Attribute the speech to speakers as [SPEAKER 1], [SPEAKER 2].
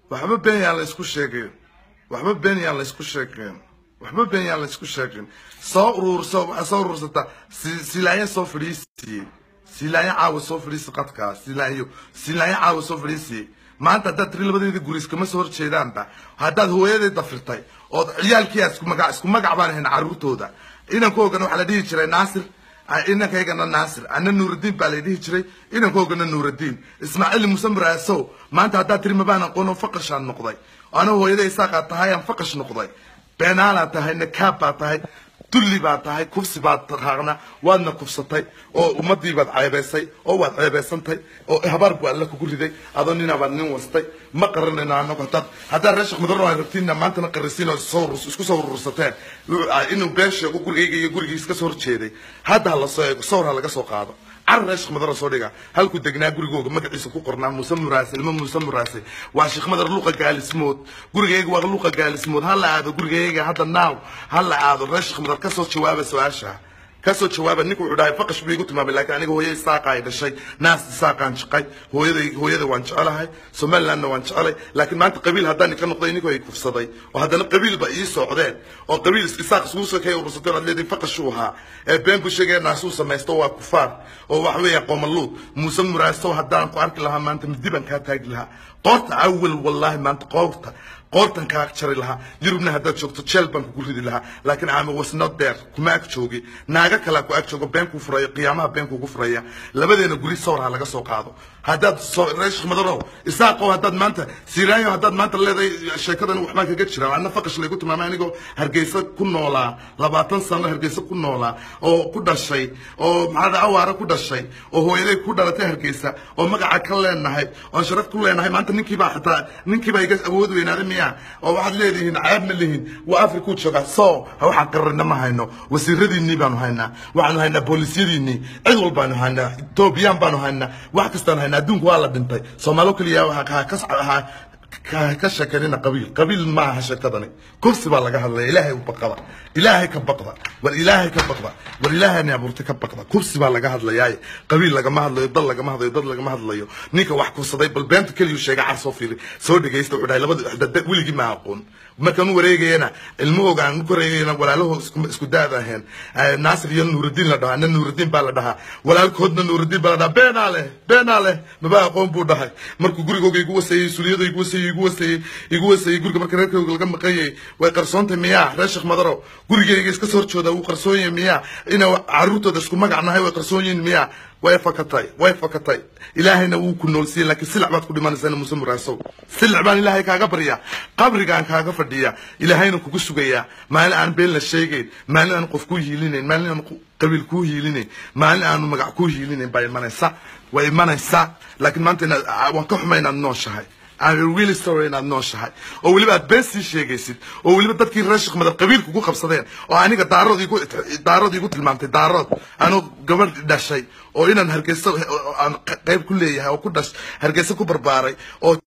[SPEAKER 1] Waxba been yaan la isku sheegin, waxba been yaan la isku sheegin, waxba been yaan la isku sheegin. Soo ururso, waxaa soo urursata Silaanya, soo fadhiisiye Silaanya caawa, soo fadhiisi qadkaa Silaayo, Silaanya caawa soo fadhiisiye. Maanta haddaad tiri labadeeda guri iskama soo horjeedaanba, haddaad hooyaday dafirtay ood ciyaalkii isku magac baan ahayn carruurtooda. Inankoogana waxaa la dhihi jiray Naasir, inankaygana Naasir, ana Nuuraddiin baa la dhihi jiray, inankoogana Nuuraddiin Ismaaciil Muuse Muraasow. Maanta haddaad tiri mabaan aqoon oo faqashaan noqday, ana hooyaday Isaaqaa tahay, aan faqash noqday, beenaalaa tahay, nakaab baa tahay, dulli baa tahay, kufsi baad taqaaqna, waadna kufsatay oo ummadii baad ceebaysay oo waad ceebaysantay oo habaar buu Alle kugu riday, adoo nina baad nin wastay. Ma qaranayno annagu. Haddaad reer Sheekh Madaro ay rabtiinna maantana qarisiin oo isku soo urursateen inuu been sheego, gurigayga iyo gurigiis ka soo horjeeday hadda ha la soo eego, sawir ha laga soo qaado, car reer Sheekh Madaro soo dhiga halkuu degnaa, gurigooga magaciisa ku qornaa Muuse Muraase, ilmo Muuse Muraase waa Sheekh Madar, Luqa Gaalismood. Gurigayga waa Luqa Gaalismood. Ha la aado gurigayga hadda naaw, ha la aado. Reer Sheekh Madar, kasoo jawaaba su-aasha, kasoo jawaaba. Ninku wuxuu dhahay faqash buu igu tilmaamay, laakiin aniga hooyo Isaaqa ay dhashay, naas Isaaqaan jiqay. Hooyaday, hooyada waan jecelahay, Somalilandna waan jecelay, laakiin maanta qabiil haddaan ka noqday, ninku ay kufsaday oo haddana qabiil ba ii socdeen oo qabiil Isaaq isugu soo kay urursateen, aad leediin faqashuu ahaa ee been buu sheegaya, naasuu samaysto, waa kufaar oo waxa weeya qoomaluud. Muuse Muraasow, haddaan ku arki lahaa maanta midi baan kaa taagi lahaa qoorta awal, wallaahi maanta qoortan kaa jari lahaa. Yurubna haddaad joogto jeel baan kugu ridi lahaa, laakiin I was not there, kuma ag joogi, naaga kalaa ku ag joogo, been kuu furaya, qiyaamaha been kugu furaya. Labadeena guri sawir ha laga soo qaado. Haddaad reer Sheekh Madarow, Isaaqow, haddaad maanta Siiraayo, haddaad maanta leedahay sheekadan waxbaan kaga jira, anna faqash laygu tilmaamay, anigoo Hargeysa ku noolaa 20 sano, Hargeysa ku noolaa oo ku dhashay oo maxaa Awaare ku dhashay oo hooyaday ku dhalatay Hargeysa oo magaca ka leenahay oon sharaf ku leenahay, maanta ninkiibaa xitaa ninkiibaa iga awood weynaaday miya? Oo waxaad leedihiin ceeb ma lihin, waa Afrikuu joogaa. So waxaan qararina ma hayno. Wasiiradiinnii baanu haynaa, waxaanu haynaa boolisyadiinnii, cid walbaanu haynaa, Etoobiyaan baanu haynaa, wax kastaanu haynaa. Adduunku waa la dhintay. Soomaalo keliya ha ka sheekanina qabiil, qabiil maaha sheekadani, kufsi baa laga hadlaya. Ilaahay u baqada, Ilaahay ka baqda, war Ilaahay ka baqda, war Ilaahayna abuurtay ka baqda. Kufsi baa laga hadlayaa, qabiil lagama hadlayo, dal lagama hadlayo, dad lagama hadlayo. Ninka wax kufsaday bal beenta keliyu sheega, car soo fiiri, soo dhegaysta. Wuxuu dhahay labada weligii ma aqoon, markaan u wareegayana ilmahooga aan ku wareegayana walaalaho isku daada ahayn, Naasir iyo Nuurudiin la dhahaa, anna Nuurudiin baa la dhahaa, walaalkoodna Nuurudiin baa la dhahaa. Beenaa leh, beenaa leh, maba aqoon buu dhahay. Markuu gurigooga igu wasayey, suliyada igu wasayey, igu wasayey, igu wasayey guriga marka reerkooga laga maqanyay, way qarsoontay miyaa? Reer Sheekh Madaro, gurigayga iska soo horjooda wuu qarsoon yahay miyaa? Ina carruurtooda isku magac nahay way qarsoon yihiin miyaa? Way fakatay, way fakatay. Ilaahayna wuu ku noolsiiyey, laakiin silic baad ku dhimanaysaa. Muuse Muraasow, silic baan Ilaahay kaaga baryaa, qabrigaan kaaga fadhiyaa, Ilaahayna kugu sugayaa maalin aan been la sheegayn, maalin aan qof ku hiilinayn, maalin aan qabiil kuu hiilinayn, maalin aanu magac kuu hiilinayn baa imanaysa, way imanaysaa. Laakiin maanta inaad waan ka xumay inaad nooshahay. I'm really sorry inaad nooshahay oo weliba aad been sii sheegaysid oo weliba dadkii reer Sheekh Madar qabiil kugu qabsadeen oo aniga Daarood igu tilmaamtay, Daarood anoo gabadh dhashay oo inaan Hargeysa aan qayb ku leeyahay oo ku dhash Hargeysa ku barbaaray oo